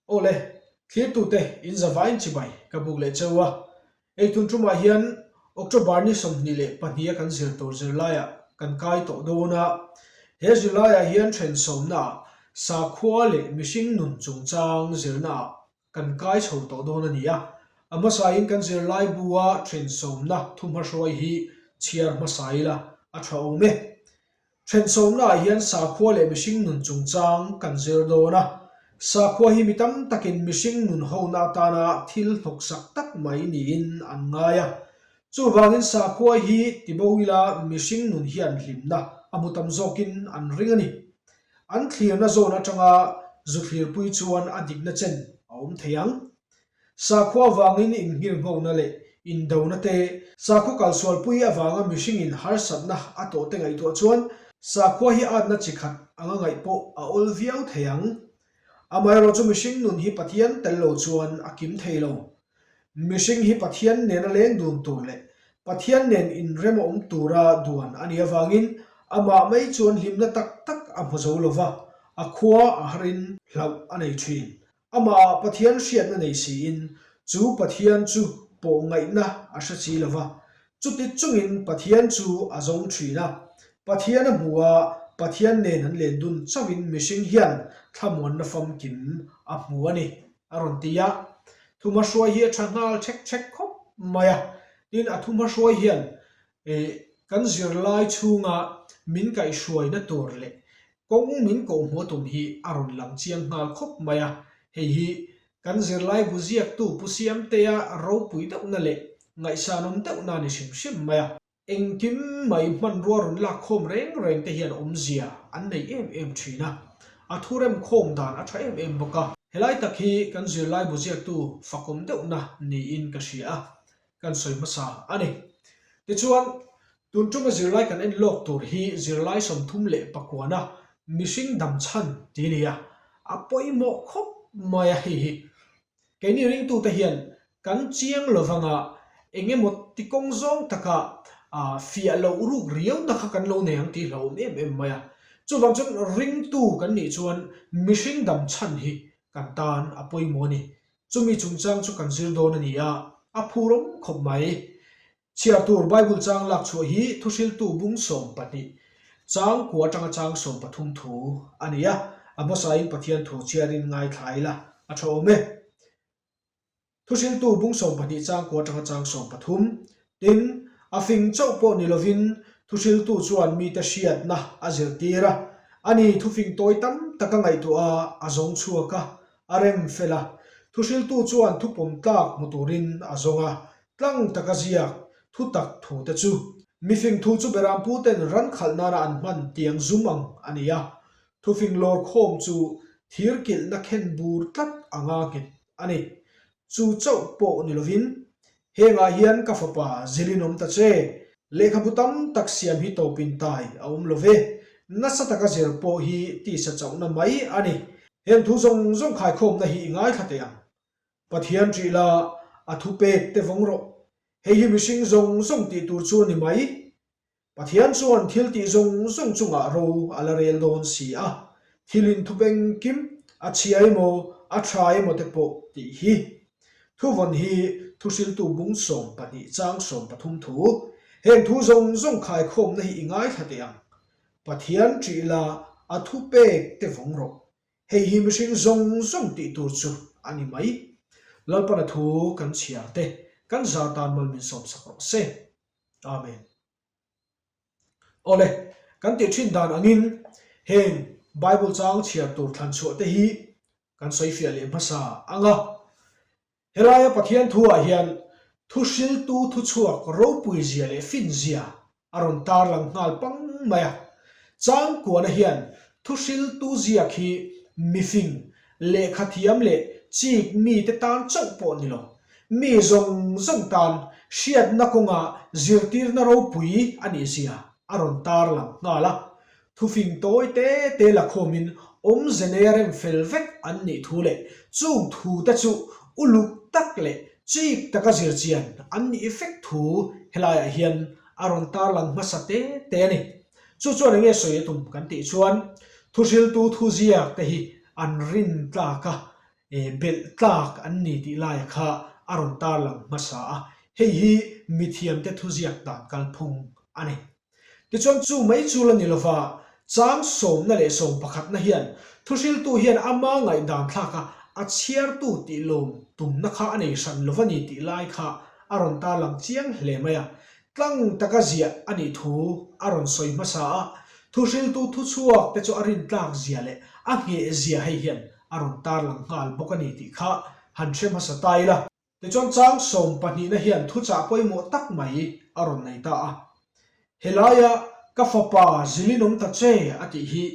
Aw le, thlirtute in zavain chibai ka buk leh cheu a. Ei tun tumah hian October ni 22 a kan zir tur zirlaiah kan kai tawh dawn a. He zirlaiah hian thensawmnaah sakhua leh mihring nun chungchang zirnaah kan kai chho tawh dawn a ni a. A hmasain kan zirlai bu-a thensawmna thuhmahruai hi chhiar hmasa ila a tha awm e. Thensawmnaah hian sakhua leh mihring nun chungchang kan zir dawn a. Sakhua hi mi tam takin mihring nun hona atana thil hnawksak tak mai niin an ngai a. Chuvangin sakhua hi tibo ila mihring nun hian hlimna a hmu tam zawkin an ring a ni. An thlirna zawn atanga zu thlirpui chuan a dikna chen a awm thei ang. Sakhua avangin innghirnghawkna leh indona te, sakhaw kalsualpui avanga mihringin harsatna a tawh te ngaihtuah chuan sakhua hi atna chi khat anga ngaih pawh a awl viau thei ang. Amaherawh chu mihring nun hi Pathian tel lo chuan a kim thei lo. Mihring hi Pathian nena leng dun tur leh Pathian nen inrem a awm tura duan a nih avangin amah mai chuan hlimna tak tak a hmu zo lo va, a khua a harin hlauh a nei thin. Amah Pathian hriatna nei siin chu Pathian chu pawh ngaihna a hre si lo va, chuti chungin Pathian chu a zawng thin a. Pathian a hmu a, Pathian nen an len dun chauhin mihring hian thlamuanna famkim a hmu a ni, a rawn ti a. Thumahruai hi a tha nghal chhek chhek khawp mai a, tin a thumahruai hian kan zirlai chhunga min kaihhruaina tur leh Kawng min kohhmuh a tum hi a rawn lang chiang nghal khawp mai a, hei hi kan zirlai bu ziaktu Pu Siamtea ropui deuhna leh ngaihsanawm deuhna a ni hrim hrim mai a. Engkim mai hmanrua rawn lak khawm reng reng te hian awmzia an nei em em thin a, a thu rem khawm dan a tha em em bawk a. Helai tak hi kan zirlai bu ziaktu fakawm deuhna niin ka hria a, kan sawi hmasa a ni. Tichuan, tun tuma zirlai kan en lawk tur hi zirlai 39na mihring dam chhan ti a ni a, a pawimawh khawp mai a hei hi. Keini ringtute hian kan chiang lovanga eng emaw ti kawng zawng taka fiah loh ruk riauna kha kan lo nei ang tih hlauhawm em em mai a. Chuvang chuan ringtu kan nih chuan mihring dam chhan hi kan tan a pawimawh a ni. Chumi chungchang chu kan zir dawn a ni a, a phur awm khawp mai. Chhiar tur Bible chang lak chhuah hi thuhriltu bung 12, chang kua atanga chang 13 thu a ni a, a hmasain Pathian thu chhiarin ngaithla ila a tha awm e. Thuhriltu bung 12 chang kua atanga chang 13, Tin, a fing chauh pawh ni lovin thuhriltu chuan mite hriatna a zirtir a, ani thufing tawi tam tak a ngaihtuah a, a zawng chhuak a, A rem fel a, thuhriltu chuan thupawm tlak hmu turin a zawng a, tlang taka ziak thu tak thu te chu. Mifing thu chu Berampu ten ran khalh nana an hman tiang zum ang a ni a, thufing lawr khawm chu thir kilhna khen bur tlat anga nghet a ni. Chu chauh pawh ni lovin, Hengah hian ka fapa zilin awm ta che, lehkhabu tam tak siam hi tawpin tai a awm lo ve, nasa taka zir pawh hi tisa chauhna mai a ni. Heng thu zawng zawng khaikhawmna hi i ngaithla teh ang. Pathian ṭih la, a thupek te vawng rawh. Hei hi mihring zawng zawng tih tur chu a ni mai. Pathian chuan thil tih zawng zawng chungah ro a la rel dawn si a, thil inthupeng kim, a chhia emaw, a tha emaw te pawh tih hi. Thuvawn hi thuhriltu bung 12 chang 13 thu. Heng thu zawng zawng khaikhawmna hi i ngaithla teh ang. Pathian ṭih la, a thupek te vawng rawh. Hei hi mihring zawng zawng tih tur chu a ni mai. Lalpana thu kan chhiar te, kan za tan mal min sawmsak rawh se. Amen. Awle, kan tih thin dan angin heng Bible chang chhiar tur thlan chhuah te hi kan sawi fiah leh hmasa ang a. Helaia Pathian thu ah hian thu hriltu thu chhuak ropui zia leh fin zia a rawn tarlang nghal pang mai a. Changkuana hian thu hriltu ziak hi mifing, lehkhathiam leh chik mite tan chauh pawh ni lo, mi zawng zawng tan hriatna kawnga zirtirna ropui a nih zia a rawn tarlang nghal a. Thufing tawi te te la khawmin awmze neia rem fel vek an nih thu leh chung thu te chu uluk tak leh chik taka zirchian an nih vek thu helaiah hian a rawn tarlang hmasa te te a ni. Chu chuan enge sawi a tum kan tih chuan thuhriltu thuziak te hi an rin tlak a. Belh tlak an ni tih laia kha a rawn tarlang hmasa a, hei hi mithiamte thuziak dan kalphung a ni. Tichuan chu mai chu la ni lova, chang sawmna leh sawm pakhatna hian thuhriltu hian ama ngaihdan thlak a, a chhiartu tih lawm tumna kha a nei hran lova ni tih lai kha a rawn tarlang chiang hle mai a. Tlang taka ziah a nih thu a rawn sawi hmasa a, thuhriltu thuchhuak te chu a rintlak zia leh a ngheh zia hei hian a rawn tarlang nghal bawk a ni tih kha han hre hmasa ta ila. Tichuan chang sawm pahnihna hian thuchah pawimawh tak mai a rawn nei ta a. Helaia ka fapa zilin awm ta che a tih hi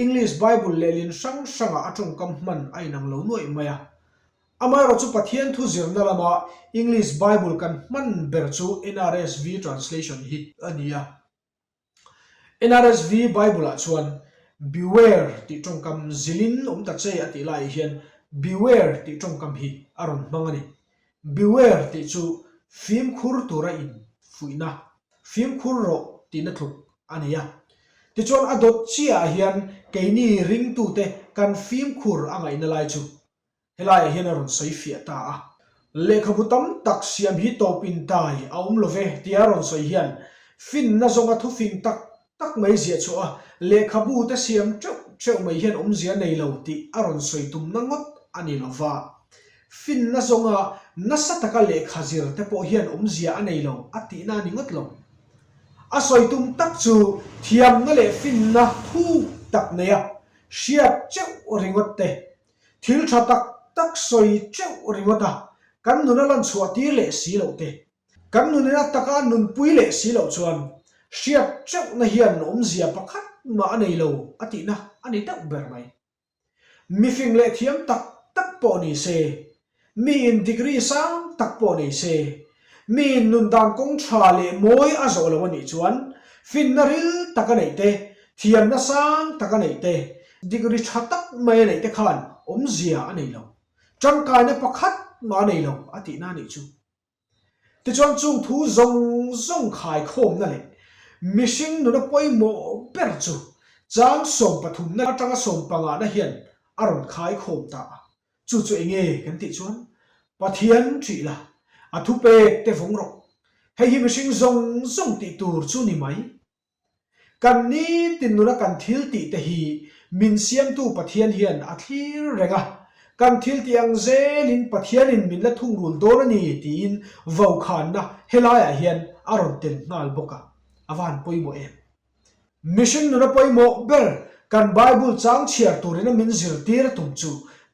English Bible lehlin hrang hrangah a tawngkam hman a inang lo nuaih mai a. Amaherawh chu Pathian thu zirna lama English Bible kan hman ber chu NRSV translation hi a ni a. NRSV Bible-ah chuan Beware tih tawngkam zilin awm ta che a tih laiah hian Beware tih tawngkam hi a rawn hmang a ni. Beware tih chu fimkhur tura in fuihna, fimkhur rawh tihna tluk a ni a. Tichuan a dawt chiahah hian keini ringtute kan fimkhur a ngaihna lai chu Helaiah hian a rawn sawi fiah ta a. Lehkhabu tam tak siam hi tawp intai a awm lo ve tia a rawn sawi hian finna zawnga thufing tak tak mai ziah chhuah a, lehkhabu te siam teuh teuh mai hian awmzia nei lo tih a rawn sawi tumna ngawt a ni lo va. Finna zawnga nasa taka lehkha zir te pawh hian awmzia a nei lo a tihna a ni ngawt lo. A sawi tum tak chu thiamna leh finna thuk tak neia hriat teuh ringawt te Thil tha tak tak sawi teuh ringawt a, kan nun a lan chhuah tir leh si loh te, kan nun ina taka nunpui leh si loh chuan hriat teuhna hian awmzia pakhat mah a nei lo a tihna a ni deuh ber mai. Mifing leh thiam tak tak pawh ni se, Miin degree sang tak pawh nei se, miin nun dan kawng tha leh mawi a zawh lo a nih chuan finna ril tak a neih te, thiamna sang tak a neih te, degree tha tak mai a neih te khan awmzia a nei lo, tangkaina pakhat mah a nei lo a tihna a nih chu. Tichuan chung thu zawng zawng khaikhawmna leh mihring nuna pawimawh ber chu chang sawmpathumna atanga sawmpangahna hian a rawn khaikhawm ta a. Chu chu enge kan tih chuan Pathian ṭih la, a thupek te vawng rawh. Hei hi mihring zawng zawng tih tur chu ni mai. Kan nitin nuna kan thil tih te hi min siamtu Pathian hian a thlir reng a, kan thil tih ang zelin Pathianin min la thungrul dawn a ni tiin vokhanna helaiah hian a rawn tel nghal bawk a, a va han pawimawh em. Mihring nuna pawimawh ber kan Bible chang chhiar turin a min zirtir a tum chu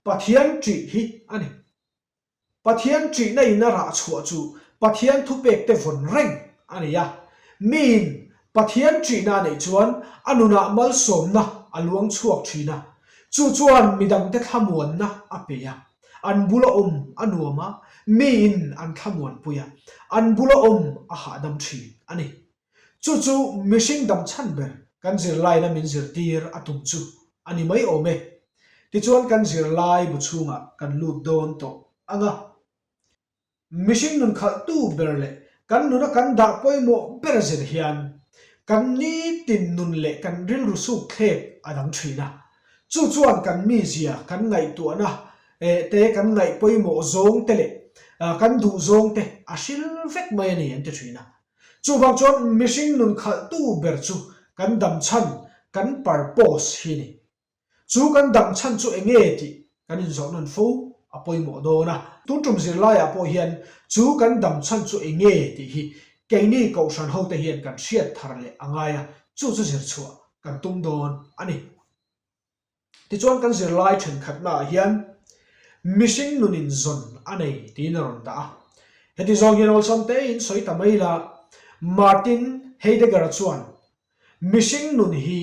Pathian ṭih hi a ni. Pathian ṭihna in a rah chhuah chu Pathian thupek te vawn reng a ni a. Miin Pathian ṭihna a neih chuan a nunah malsawmna a luang chhuak ṭhin a, chu chuan midangte thlamuanna a pe a. An bula awm a nuam a, miin an thlamuanpui a, an bula awm a hahdam ṭhin a ni. Chu chu mihring dam chhan ber kan zirlaina min zirtir a tum chu a ni mai awm e. Tichuan kan zirlai bu chhungah kan lut dawn tawh ang a. Mihring nun khalhtu ber leh kan nuna kan dah pawimawh ber zir hian kan nitin nun leh kan rilru suk thlek a dang thin a. Chu chuan kan mizia, kan ngaihtuahna te, kan ngaih pawimawh zawng te leh kan duh zawng te a hril vek mai a ni an ti thin a. Chuvang chuan mihring nun khalhtu ber chu kan dam chhan, kan purpose hi a ni. Chu kan dam chhan chu eng nge tih kan inzawh nawn fo a pawimawh dawn a. Tun tum zirlaiah pawh hian chu kan dam chhan chu eng nge tih hi keini kohhran hote hian kan hriat thar leh a ngai a, chu chu zir chhuah kan tum dawn a ni. Tichuan kan zirlai thenkhatnaah hian mihring nunin zawn a nei tiin a rawn dah a. Heti zawng hian awlsam tein sawi ta mai la, Martin Heidegger-a chuan mihring nun hi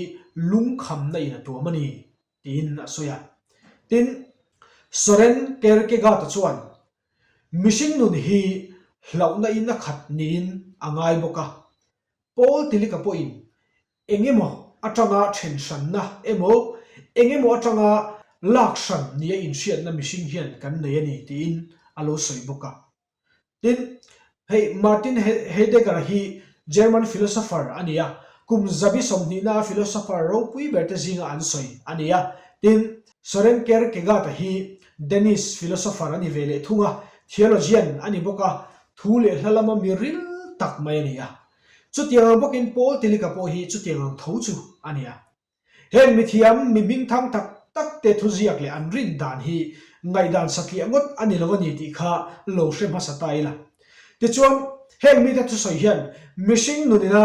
lungkhamna in a tuam a ni tiin a sawi a. Tin, Soren Kierkegaard-a chuan mihring nun hi hlauhna in a khat niin a ngai bawk a. Paul Tillich-a pawhin Eng emaw atanga then hranna emaw, eng emaw atanga lak hran nia inhriatna mihring hian kan nei a ni tiin a lo sawi bawk a. Tin, hei Martin Heidegger hi German philosopher a ni a, kum zabi sawmhnihna a philosopher ropui ber te zinga an sawi a ni a. Tin, Soren Kierkegaard-a hi Danish philosopher a ni ve leh thung a, theologian a ni bawk a, thu leh hla lama mi ril tak mai a ni a. Chutiang ang bawkin Paul Tillich-a pawh hi chutiang ang tho chu a ni a. Heng mithiam, mi hmingthang tak tak te thuziak leh an rin dan hi ngaihdan satliah ngawt a ni lo a ni tih kha lo hre hmasa ta ila. Tichuan, heng mite thusawi hian mihring nunina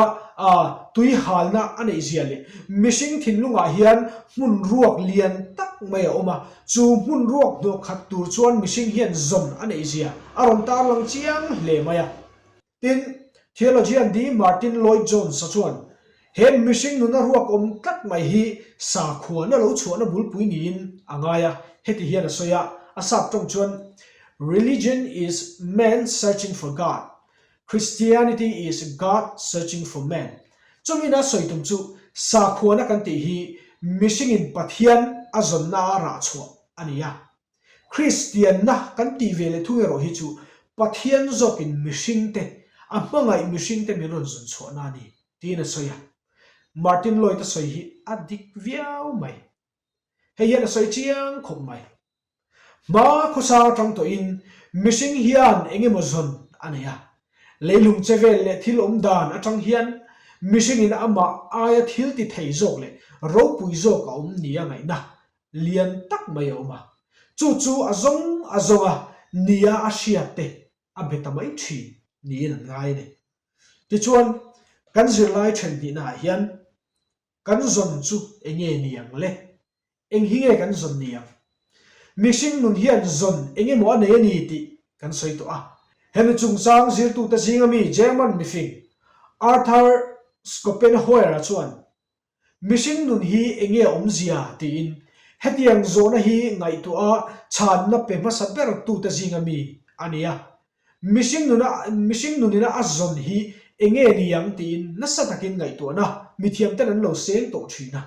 tui halna a neih zia leh mihring thinlungah hian hmun ruak lian tak mai a awm a, chu hmun ruak hnawh khat tur chuan mihring hian zawn a neih zia a rawn tarlang chiang hle mai a. Tin, theologian D. Martyn Lloyd-Jones-a chuan, He mihring nuna ruak awm tlat mai hi sakhuana lo chhuahna bulpui niin a ngai a, heti hian a sawi a, a sap tawng chuan, Religion is man searching for God, Christianity is God searching for man. Chumina sawi tum chu sakhuana kan tih hi mihringin Pathian a zawnna a rah chhuah a ni a. Kristianna kan tih ve leh thung erawh hi chu Pathian zawkin mihringte, a hmangaih mihringte min rawn zun chhuahna a ni, tiin a sawi a. Martin Lloyd a sawi hi a dik viau mai. Hei hian a sawi chiang khawp mai. Hma khawsang atang tawhin mihring hian eng emaw zawn a nei a. Leilung che vel leh thil awm dan atang hian mihringin amah aia thil ti thei zawk leh ropui zawk a awm nia ngaihna lian tak mai a awm a, chu chu a zawng a zawng a nia a hriat te a be ta mai thin niin an ngai a ni. Tichuan, kan zirlai then hnihnaah hian kan zawn chu eng nge ni ang le? Eng hi nge kan zawn ni ang? Mihring nun hian zawn eng emaw a nei a ni tih kan sawi tawh a. Hemi chungchang zirtute zinga mi German mifing Arthur Schopenhauer-a chuan Mihring nun hi eng nge awmzia? tiin hetiang zawhna hi ngaihtuah a chhanna pe hmasa ber tute zinga mi a ni a. Mihring nuna mihring nunina a zawn hi eng nge ni ang tiin nasa takin ngaihtuahna mithiamten an lo seng tawh thin a.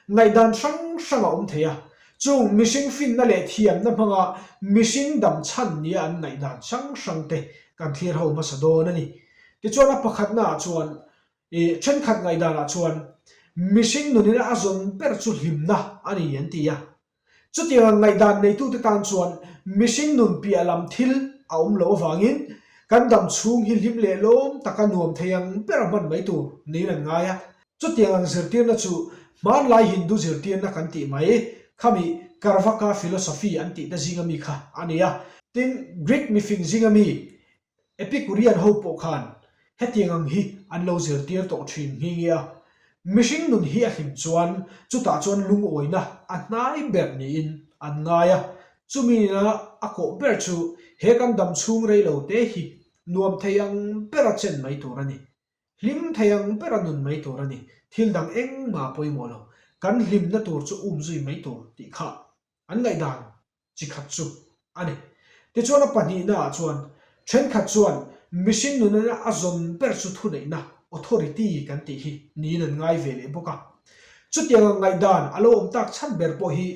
Ngaihdan hrang hrang a awm thei a, chung mihring finna leh thiamna hmanga mihring dam chhan nia an ngaihdan hrang hrangte kan thlir ho hmasa dawn a ni. Tichuan a pakhatnaah chuan I thenkhat ngaihdanah chuan mihring nunina a zawn ber chu hlimna a ni an ti a. Chutianga ngaihdan neitute tan chuan mihring nun piah lam thil a awm loh avangin kan dam chhung hi hlim leh lawm taka nuam thei ang ber a hman mai tur niin an ngai a. Chutiang ang zirtirna chu hmanlai Hindu zirtirna kan tih mai khami Karvaka philosophy an tihte zinga mi kha a ni a. Tin, Greek mifing zinga mi Epicurean ho pawh khan hetiang ang hi an lo zirtir tawh thin nghe nghe a, mihring nun hi a hlim chuan chutah chuan lungawina a hnai ber niin an ngai a, chumi nena a kawh ber chu he kan dam chhung rei lo te hi nuam thei ang bera chen mai tur a ni. Hlim thei ang bera nun mai tur a ni, thil dang engmah pawimawh lo, kan hlimna tur chu umzui mai tur tih kha an ngaihdan chi khat chu a ni. Tichuan a pahnihnaah chuan thenkhat chuan mihring nunana a zawn ber chu thuneihna, authority, kan tih hi niin an ngai ve leh bawk a. Chutiang ang ngaihdan a lo awm tak chhan ber pawh hi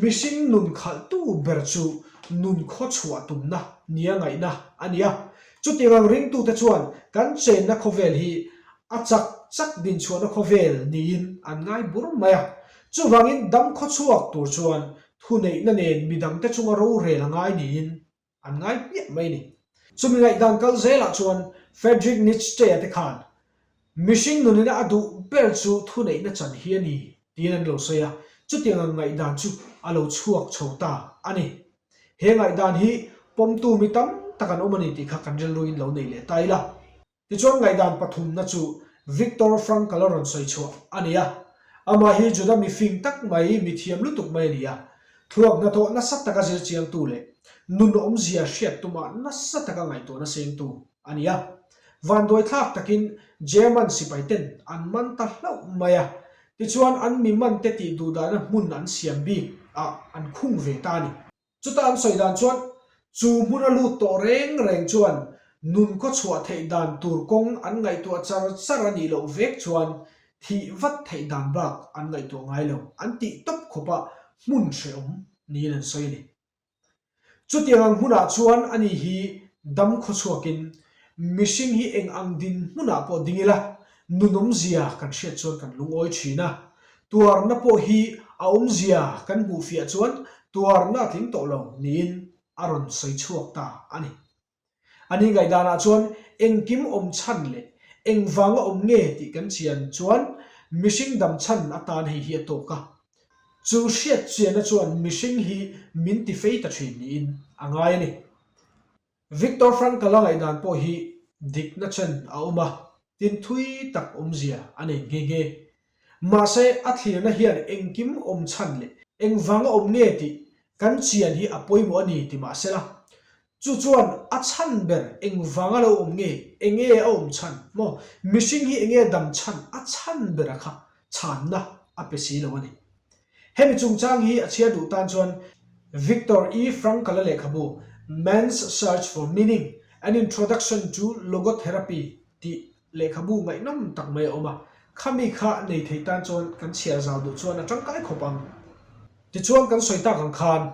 mihring nun khalhtu ber chu nun khawchhuah tumna nia ngaihna a ni a. Chutiang ang ringtute chuan kan chenna khawvel hi a chak chak dinchhuahna khawvel niin an ngai bur mai a. Chuvangin dam khawchhuak tur chuan Thuneihna nen midangte chunga rorel a ngai niin an ngai hmiah mai a ni. Chumi ngaihdan kal zelah chuan Friedrich Nietzsche-a te khan mihring nunina a duh ber chu thuneihna chan hi a ni tiin an lo sawi a, chutiang ang ngaihdan chu a lo chhuak chho ta a ni. He ngaihdan hi pawmtu mi tam tak an awm a ni tih kha kan rilruin lo nei leh ta ila. Tichuan ngaihdan pathumna chu Viktor Frankl a rawn sawi chhuah a ni a. Amah hi Juda mi fing tak mai, mi thiam lutuk mai a ni a. Thluak hnathawh nasa taka zir chiangtu leh nun awmzia hriat tuma nasa taka ngaihtuahna sengtu a ni a. Vanduaithlak takin German sipai ten an man ta hlauh mai a. Tichuan an mi man te tih duhdahna hmun an siam bik ah an khung ve ta a ni. Chuta an sawi dan chuan chu hmuna lut tawh reng reng chuan nun khaw chhuah theih dan tur kawng an ngaihtuah char char a nih loh vek chuan thih vat theih dan bak an ngaihtuah ngai lo an tih tawp khawpa hmun hrehawm niin an sawi a ni. Chutiang ang hmunah chuan ani hi dam khaw chhuakin Mihring hi eng ang dinhmunah pawh ding ila, nun awmzia kan hriat chuan kan lungawi thin a. Tuarna pawh hi a awmzia kan hmuhfiah chuan tuarna a tling tawh lo niin a rawn sawi chhuak ta a ni. A ni ngaihdanah chuan engkim awm chhan leh engvanga awm nge tih kan chian chuan mihring dam chhan atan hei hi a tawk a. Chu hriat chianna chuan mihring hi min ti fei ta thin niin a ngai a ni. Viktor Frankl-a ngaihdan pawh hi dikna chen a awm a, tin thui tak awmzia a nei nghe nghe. Mahse, a thlirna hian engkim awm chhan leh engvanga awm nge tih kan chian hi a pawimawh a ni ti mahsela, chu chuan a chhan ber engvanga lo awm nge, enge a awm chhan maw, mihring hi enge dam chhan a chhan bera kha chhanna a pe si lo a ni. Hemi chungchang hi a chhiar duh tan chuan Viktor E. Frankl-a lehkhabu Man's Search for Meaning, An Introduction to Logotherapy tih lehkhabu ngaihnawm tak mai a awm a, khami kha nei thei tan chuan kan chhiar zau duh chuan a tangkai khawp ang. Tichuan kan sawi tak ang khan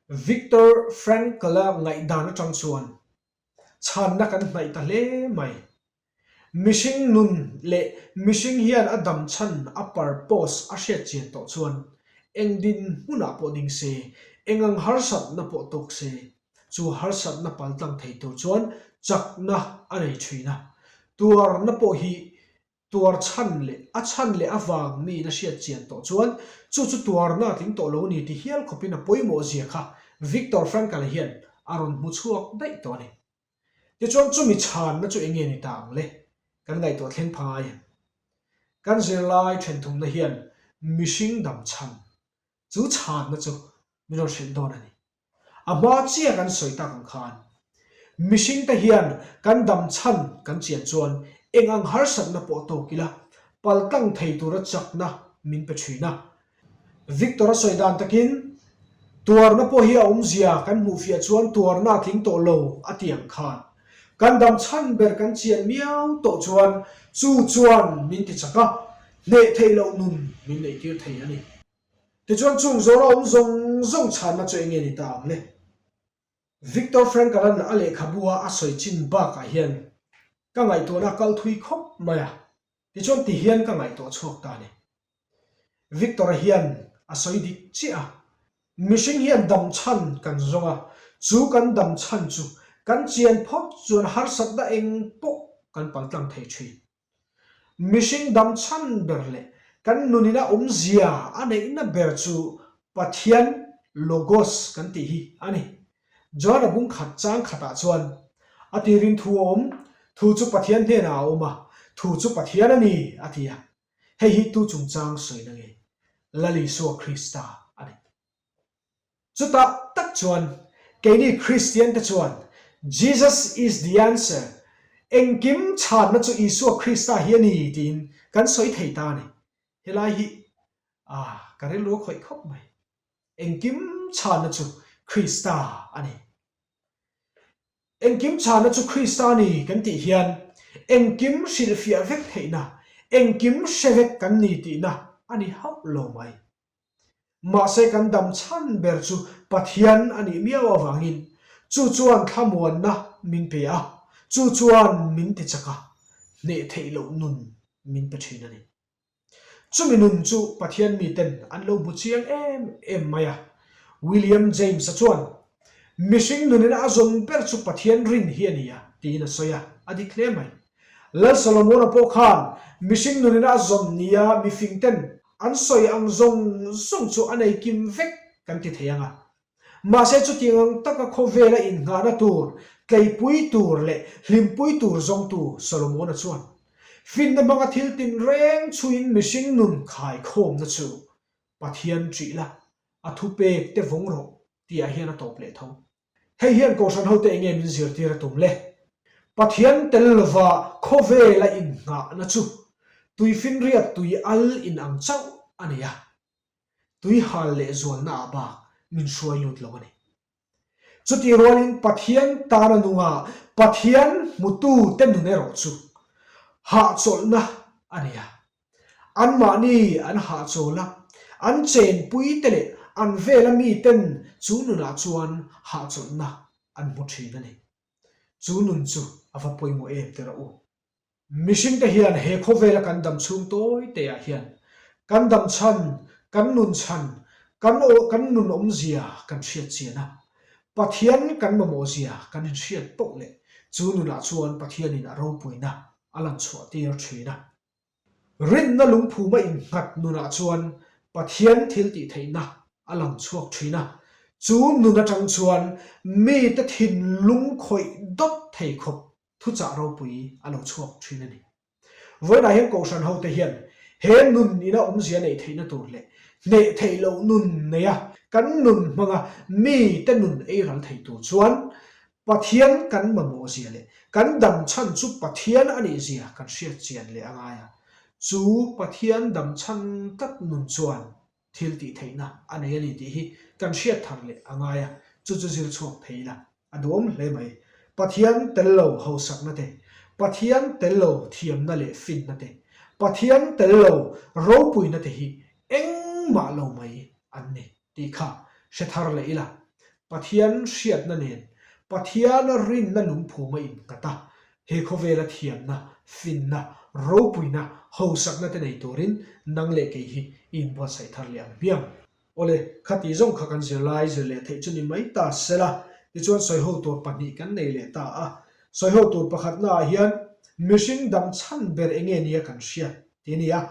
Viktor Frankl-a ngaihdan atang chuan chhanna kan hnaih ta hle mai. Mihring nun leh mihring hian a dam chhan a purpose a hriat chian tawh chuan eng dinhmunah pawh ding se, eng ang harsatna pawh tawk se, chu harsatna paltlang thei tur chuan chakna a nei thin a. Tuarna pawh hi tuar chhan leh a chhan leh avang miin a hriat chian tawh chuan chu chu tuarna a tling tawh lo a ni ti hial khawpin a pawimawh zia kha Viktor Frankl-a hian a rawn hmu chhuak daih tawh a ni. Tichuan chumi chhanna chu enge ni ta ang le? Kan ngaihtuah thleng pha ngai em? Kan zirlai thenthumna hian mihring dam chhan chu chhanna chu min rawn hrilh dawn a ni. A hma chiah kan sawi tak ang khan mihringte hian kan dam chhan kan chian chuan eng ang harsatna pawh tawk ila paltlang thei tura chakna min pe thin a. Victor a sawi dan takin tuarna pawh hi a awmzia kan hmuhfiah chuan tuarna a tling tawh lo a ti ang khan kan dam chhan ber kan chian miau tawh chuan chu chuan min ti chak a, hneh theih loh nun min neihtir thei a ni. Tichuan chung zawra awm zawng zawng chhanna chu enge ni ta ang le? Viktor Frankl-a'n a lehkhabu a a sawi chin bakah hian ka ngaihtuahna a kal thui khawp mai a, tichuan ti hian ka ngaihtuah chhuak ta a ni. Viktor-a hian a sawi dik chiah a, mihring hian dam chhan kan zawng a, chu kan dam chhan chu kan chian phawt chuan harsatna eng pawh kan paltlang thei thin. Mihring dam chhan ber leh kan nunina awmzia a neihna ber chu Pathian Logos kan tih hi a ni. John-a bung khat chang khatah chuan, A tirin thu a awm, thu chu Pathian hnenah a awm a, thu chu Pathian a ni, a ti a. Hei hi tu chungchang sawina nge? Lal Isua Krista a ni. Chutah tak chuan keini Kristian te chuan Jesus is the answer, engkim chhanna chu Isua Krista hi a ni tiin kan sawi thei ta a ni. Helai hi ah ka rilru a khawih khawp mai. Engkim chhanna chu Krista a ni. Engkim chhanna chu Krista a ni kan tih hian engkim hrilhfiah vek theihna, engkim hre vek kan ni tihna a ni hauh lo mai. Mahse kan dam chhan ber chu Pathian a nih miau avangin chu chuan thlamuanna min pe a, chu chuan min tichak a, hneh theih loh nun min pe thin a ni. Chumi nun chu Pathian miten an lo hmu chiang em em mai a. William James-a chuan, Mihring nunin a zawn ber chu Pathian rin hi a ni a, tiin a sawi a, a dik hle mai. Lal Solomon-a pawh khan mihring nunin a zawn nia mifingten an sawi ang zawng zawng chu a nei kim vek kan ti thei ang a. Mahse chutiang ang taka khawvela innghahna tur, tleipui tur leh hlimpui tur zawngtu Solomon-a chuan finna hmanga thil tinreng chhuiin mihring nun khaikhawmna chu Pathian ṭih la, a thupek te vawng rawh tihah hian a tawp leh tho. Hei hian Kohhran hote enge min zirtir a tum le? Pathian tel lova khawvela innghahna chu tuifinriat tui al in ang chauh a ni a, tui hal leh zualna ah bak min hruai lut lo a ni. Chutih rualin Pathian tana nunga Pathian hmutu te nun erawh chu hahchawlhna a ni a, Anmahni an hahchawl a, an chenpui te leh an vela miten chu nunah chuan hahchawlhna an hmu thin a ni. Chu nun chu a va pawimawh em ti rawh u. Mihringte hian he khawvela kan dam chhung tawi teah hian kan dam chhan, kan nun chhan, Kan aw kan nun awmzia kan hriat chian a, Pathian kan mamawhzia kan inhriat poh leh chu nunah chuan Pathianin a ropuina a lan chhuah tir thin a. Rinna lungphuma innghat nunah chuan Pathian thiltihtheihna a lang chhuak thin a, chu nun atang chuan mite thinlung khawih dawt thei khawp thuchah ropui a lo chhuak thin a ni. Vawiinah hian Kohhran hote hian he nun ina awmzia neih theihna tur leh hneh theih loh nun neia kan nun hmanga mite nun ei ral thei tur chuan Pathian kan mamawh zia leh kan dam chhan chu Pathian a nih zia kan hriat chian leh a ngai a. Chu Pathian dam chhan tlat nun chuan thil tih theihna a nei a ni tih hi kan hriat thar leh a ngai a, chu chu zir chhuak thei ila a duhawm hle mai. Pathian tel lo hausakna te, Pathian tel lo thiamna leh finna te, Pathian tel lo ropuina te hi engmah lo mai an ni tih kha hre thar leh ila. Pathian hriatna nen Pathiana rinna lungphum a innghat a, he khawvela thiamna, finna, ropuina, hausakna te nei turin nang leh kei hi i inbuatsaih thar leh ang hmiang. Awle, khati zawng kha kan zirlai zir leh theih chu ni mai ta sela, tichuan sawiho tur pahnih kan nei leh ta a. Sawiho tur pakhatnaah hian mihring dam chhan ber enge nia kan hriat tih a ni a.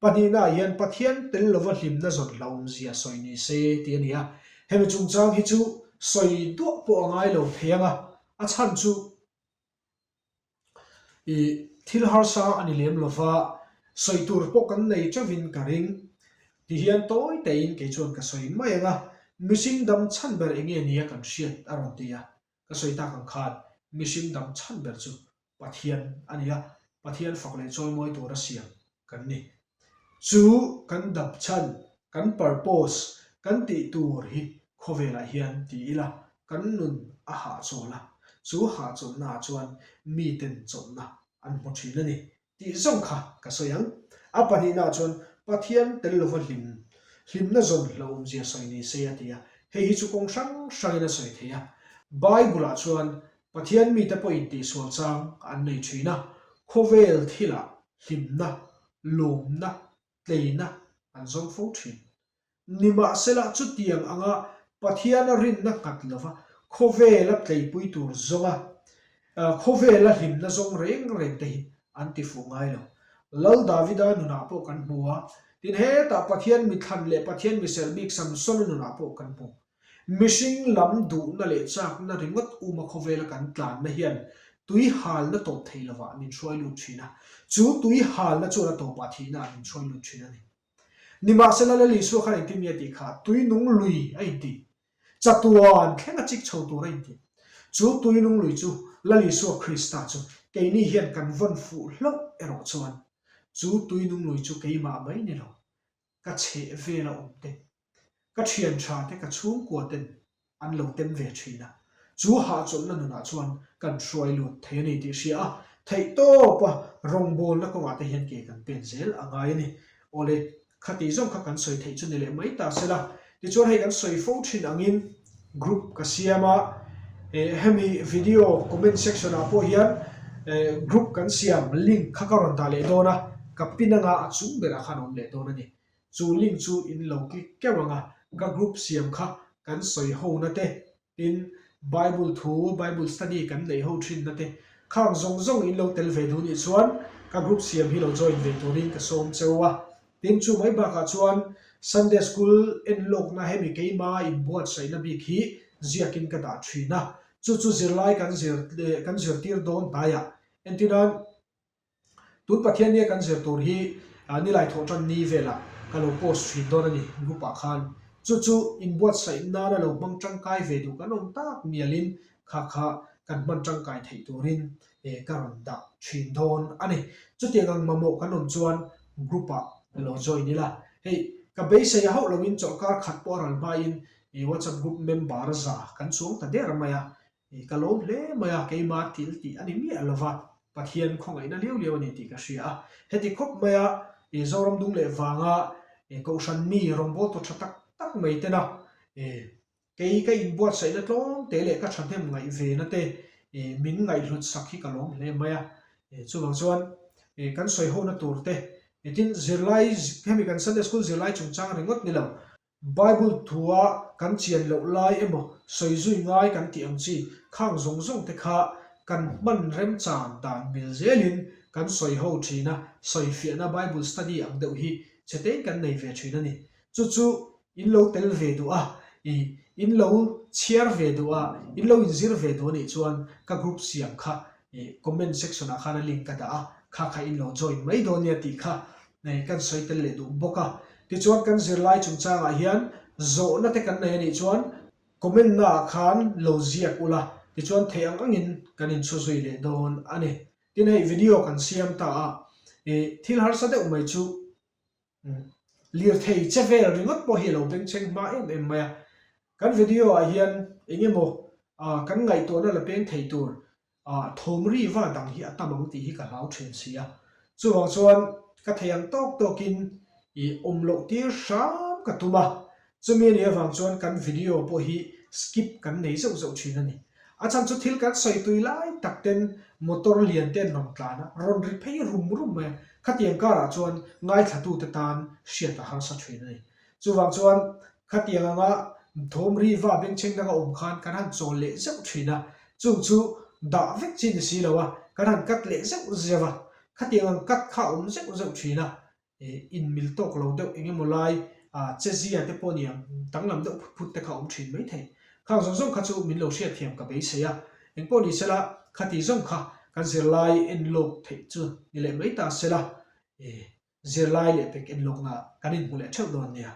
Pahnihnaah hian Pathian tel lova hlimna zawn hlauhawmzia sawi ni se tih a ni a. Hemi chungchang hi chu sawi duah pawh a ngai lo thei ang a, a chhan chu I thil harsa a ni lem lova, sawi tur pawh kan nei teuhin ka ring. Ti hian tawi teiin kei chuan ka sawi mai ang a, mihring dam chhan ber eng nge nia kan hriat a rawn ti a. Ka sawi tak ang khan mihring dam chhan ber chu Pathian a ni a, Pathian fak leh chawimawi tura siam kan ni. Chu kan dap chhan, kan purpose, kan tih tur hi khawvelah hian ti ila kan nun a hahchawl a, chu hahchawlhnaah chuan miten chawlhna an hmu thin a ni tih zawng kha ka sawi ang. A pahnihnaah chuan Pathian tel lova hlim, hlimna zawn hlauhawmzia sawi ni se a ti a, hei hi chu kawng hrang hrangin a sawi thei a. Bible-ah chuan Pathian mite pawhin tihsual chang an nei thin a, khawvel thilah hlimna, lawmna, tleina an zawng fo thin. Nimahsela chutiang anga Pathiana rinna nghat lova khawvela tleipui tur zawnga khawvela hlimna zawng reng reng te hi an ti fuh ngai lo. Lal Davida nunah pawh kan hmu a, tin hetah Pathian mithlan leh Pathian miserh bik Samsona nunah pawh kan hmu. Mihring lam duhna leh chakna ringawt uma khawvela kan tlanna hian tui halna tawp thei lovah min hruai lut thin a, chu tui halna chuan a tawpah thihna ah min hruai lut thin a ni. Nimahsela Lal Isua khan engtin nge a tih kha? Tui nung lui a inti. Chatuan thleng a chik chho tur a inti. Chu tui nung lui chu Lal Isua Krista chu keini hian kan vawn fuh hlauh erawh chuan chu tui nung lui chu keimah mai ni lo, ka chheh vel a awm te, ka thian tha te, ka chhungkua ten an lo tem ve thin a, chu hahchawlhna nunah chuan kan hruai lut thei a ni tih hria a, theihtawpa rawngbawlna kawngah te hian ke kan pen zel a ngai a ni. Awle, khati zawng kha kan sawi theih chu ni leh mai ta sela, tichuan hei kan sawi fo thin angin group ka siam a, hemi video comment section ah pawh hian group kan siam link kha ka rawn dah leh dawn a, ka pin anga a chung berah khan a awm leh dawn a ni. Chu link chu in lo click keuh ang a, ka group siam kha kan sawi ho na te, tin Bible thu, Bible study kan neih ho thin na te, khang zawng zawng in lo tel ve duh nih chuan ka group siam hi lo join ve turin ka sawm cheu a. Tin chu mai bakah chuan Sunday School enlawkna hemi keima inbuatsaihna bik hi ziakin ka dah thin a, chu chu zirlai kan zir kan zirtir dawn hnaiah entirnan Tun Pathian nia kan zir tur hi nilai thawh tan ni velah ka lo post thin dawn a ni group ah khan. Chu chu inbuatsaih nana lo hmang tangkai ve duh kan awm tak mialin kha kha kan hman tangkai theih turin ka rawn dah thin dawn a ni. Chutiang ang mamawh kan awm chuan group ah lo join ila. Hei ka beisei a hauh loin chawlhkar khat pawh a ral hmain WhatsApp group member za kan chuang ta der mai a. I ka lawm hle mai a, keima thil tih a ni miah lo va, Pathian khawngaihna liau liau a ni tih ka hria a. Heti khawp maia i Zoram dung leh vanga i Kohhran mi rawngbawltu tha tak tak mai tena i kei ka inbuatsaihna tlawm te leh ka thahnem ngaih vena te i min ngaihhlut sak hi ka lawm hle mai a. I chuvang chuan i kan sawi hona tur te i tin zirlai hemi kan Sunday School zirlai chungchang ringawt ni lo. Bible thua kan chian loh lai emaw sawi zui ngai kan tih ang chi khang zawng zawng te kha kan hman remchan dan mil zelin kan sawi ho thin a, sawifiahna Bible study ang deuh hi chhetein kan nei ve thin a ni. Chu chu in lo tel ve duh a, i in lo chhiar ve duh a, in lo inzir ve duh a nih chuan ka group siam kha i comment section ah khan a link ka dah a, kha kha in lo join mai dawn nia tih kha kan sawi tel leh duh bawk a. Tichuan kan zirlai chungchangah hian zawhna te kan nei a nih chuan comment na ah khan lo ziak ula, tichuan theih ang angin kan inchhu zui leh dawn a ni. Tin hei video kan siam ta a, i thil harsa deuh mai chu Lirthei che vel ringawt pawh hi a lo bengchheng hma em em mai a. Kan video ah hian eng emaw kan ngaihtuahna la peng thei tur thawm ri va dang hi a tam ang tih hi ka hlau thin si a. Chuvang chuan ka thei ang tawk tawkin i awm loh tir hram ka tum a. Chumi a nih avang chuan kan video pawh hi skip kan nei zeuh zeuh thin a ni. A chhan chu thil kan sawi tui lai tak ten motor lian te an rawn tlan a, rawn ri phei rum rum mai a, khatiang karah chuan ngaithlatute tan hriat a harsa thin a ni. Chuvang chuan khatiang anga thawm ri va bengchheng danga awm khan kan han chawl leh zeuh thin a, chung chu dah vek chi ni si lo a, kan han cut leh zeuh zeuh a, khatiang ang cut kha a awm zeuh zeuh thin a, inmil tawk lo deuh eng emaw lai che zia te pawh nia danglam deuh phut phut te kha awm thin mai thei. Khang zawng zawng kha chu min lo hriatthiam ka beisei a, eng pawh ni sela khati zawng kha kan zirlai en lawk theih chu ni leh mai ta sela zirlai leh pek en lawkna kan inhmu leh theuh dawn nia.